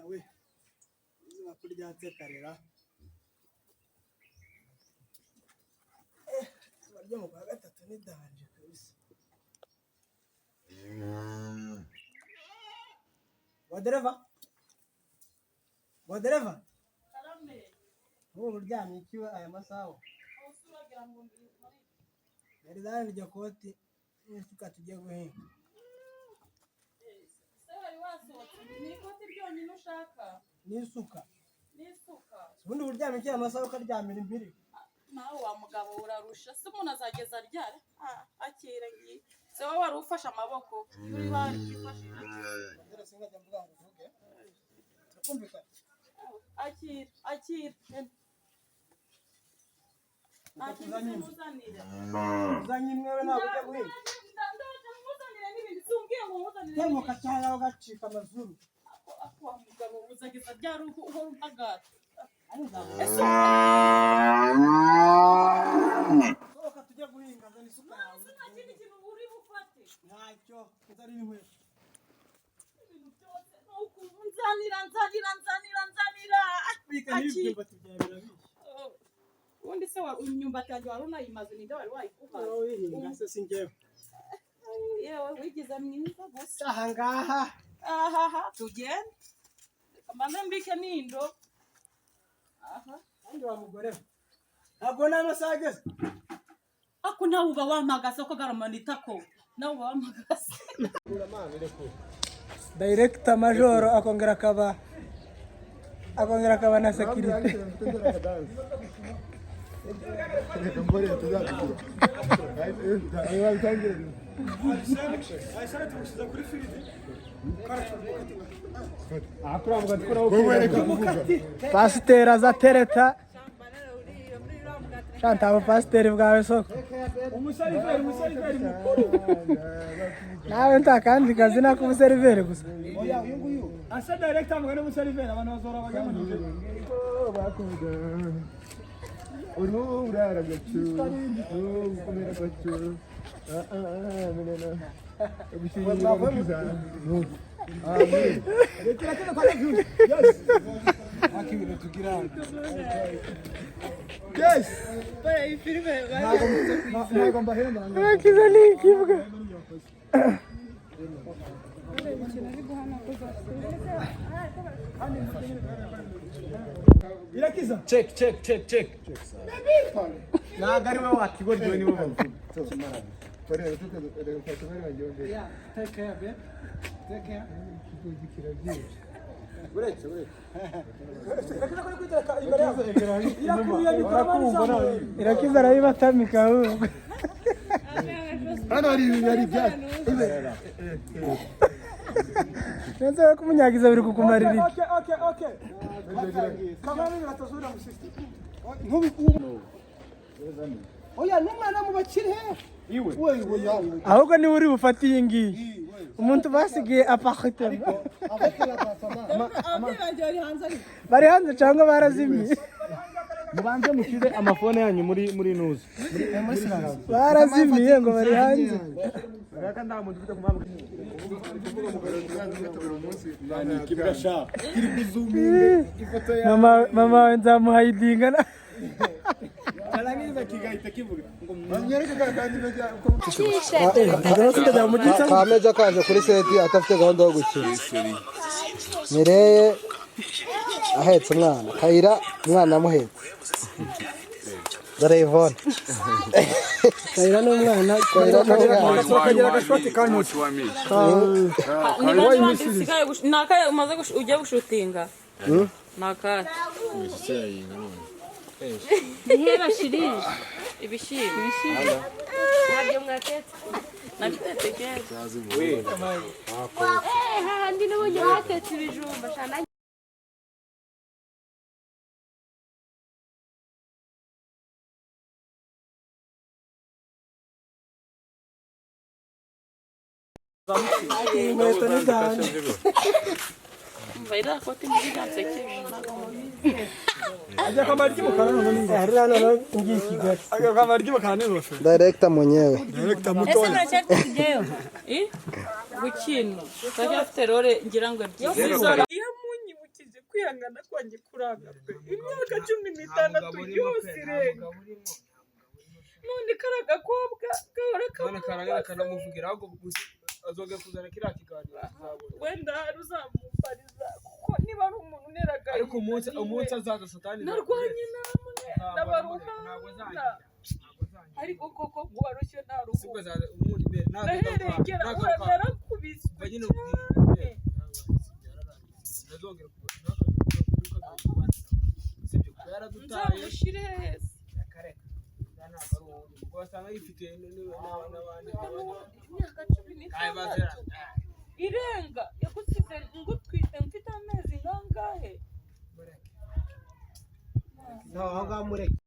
We, izuba ko ryatse karera! Izuba ryo mu kwa gatatu ni danger kabisa. Wa dereva, wa dereva, ubu uryamye ikiwe aya masaha? Yari zana iryo koti n'isuka, tujye guhinga. Se wari wasohotse, ni ikoti ryonyine ushaka? N'isuka. N'isuka. Ubundi uryamye iki aya masaha, ukaryamira impiri? Nawe wa mugabo urarusha se, umuntu azageza ryari? Ah, akira ngiye. Se wowe wari ufashe amaboko, uri wari kwifashisha? Ndera singajya mvuga ngo uvuge, turakumvikana. Akira, akira. Nta kintu se muzanira? Uzanye imwe we, ntabwo ujya guhinga. Ndaje muzanire n'ibindi, si umbwiye ngo muzanire Temuka n'ibindi? Cyane aho gacika amazuru. Ako wa mugabo, uzageza ryari uhora umpagara? Ese sohoka tujye guhinga, zana isuka yawe. Nta kindi kintu uri bufate? Ntacyo, nzanira inkweto. Ibintu byose ni uku: nzanira, nzanira, nzanira, nzanira. Bika. Akira. N'ibyumbati byawe birabishye. Ubundi se imyumbati yanjye wari unayimaze? Ninde wari wayiguhaye? Wowe wihinga se, si njyewe. Yewe, wigize mwiza gusa. Aha ngaha. Ahaha, tugende. Reka mbanze mbike n'indo aha. Kandi wa mugore we, ntabwo n'amasaha ageze. Ako nawe uba wampagaze ko garamanita, ko nawe uba wampagaze. Director majoro akongera akaba na sécurité. Reka mbore tuzakugira babitangire. Wowe reka kuvuga. Pasiteri aza tereta shanta, pasiteri bwawe soko. Umuseriveri, umuseriveri mukuru. Nawe nta kandi kazi k'umuseriveri gusa. Oya, uyu nguyu asa director mugane umuseriveri, abantu bazora bajya mu Nigeria. Bakuvuga uruhu urara gacu gukomera gacu gushyingira gukiza. Amen. Yes, yes. Ntabwo mbahemba. Urakiza ni ikibwa. Irakiza. Check, check, check, check. Ntabwo ari wowe wakigoryiwe, nibo bavuga. Take care, babe, take care. Uretse, uretse. Irakiza kuri kwitereka imbere yawe, irakuruye mikoro mani izamuye. Irakiza arayibatamika ahubwo. Hano hari ibyatsi. Neza ko kumunyagiza biri kukumarira iki? Okay, kamera biratazura mu system. Oya, n'umwana mu bakire he? Iwe. Ahubwo niwe uri bufate iyi ngiyi, umuntu basigiye appartement. Bari hanze cyangwa barazimiye? Mubanze mushyire amafone yanyu muri nuzi. Barazimiye ngo bari hanze. Reka, nta muntu ufite kumwambwa. Ikibwa sha. Kiri kuzuminga ifoto yawe. Mama, mama wawe nzamuhayidinga Karangiza kigahita kivuga ngo Banyereke ka kandi bajya. Kameja kaje kuri set atafite gahunda yo gukina. Mireye ahetse umwana, Kayira umwana amuhetse. Dore Yvonne. Kayira n'umwana. Kayira n'umwana. Kagira agashoti kanyuze. Ni banki usigaye ni akahe umaze ugiye gushutinga? Ni akahe? Nihe bashirije? Ibishyimbo. Ibishyimbo ntabyo mwatetse? Nabitetse kera. Eh, hahandi n'ubundi batetse ibijumba sha nanjye. Inkweto ni danger. Umva, iriya koti ni ryansekeje, ntabwo mubizi. Ajya kwambara iry'umukara none n'ingofero. Hari hano ngiye i Kigali. Ajya kwambara iry'umukara n'ingofero. Director mwenyewe. Director Ese mutoya. muracyafite kujyayo? Gukina turacyafite role, ngira ngo ebyiri. Iyo munyibukije. Kwihangana kwanjye kuranga pe. Imyaka 16 yose irenga. None kariya gakobwa gahora None karangira kamubaza. kanamuvugira ahubwo gusa azongera kuzana kiriya kiganiro tuzabona. Wenda hari uzamumbariza kuko niba ari umuntu untera agahinda Ariko umunsi ni we. umunsi azaza satani Narwanye namwe Ntabwo ndabaruhanda. ntabwo azangira. Ntabwo azangira. Ariko koko ngo warushye Sibwo ntaruhuka. azaza ubundi mbere Nahereye kera nagaruka narakubiswe mva nyine cyane. ntazongera kubana sibyo kuba yaradutaye. Nzamushyire heza. Akareka ntabwo ari uwo ubwo wasanga yifitiye n'abandi. Imyaka 16 irenga yagusize ngutwite mfite amezi nkangahe? Aho ngaho mureke.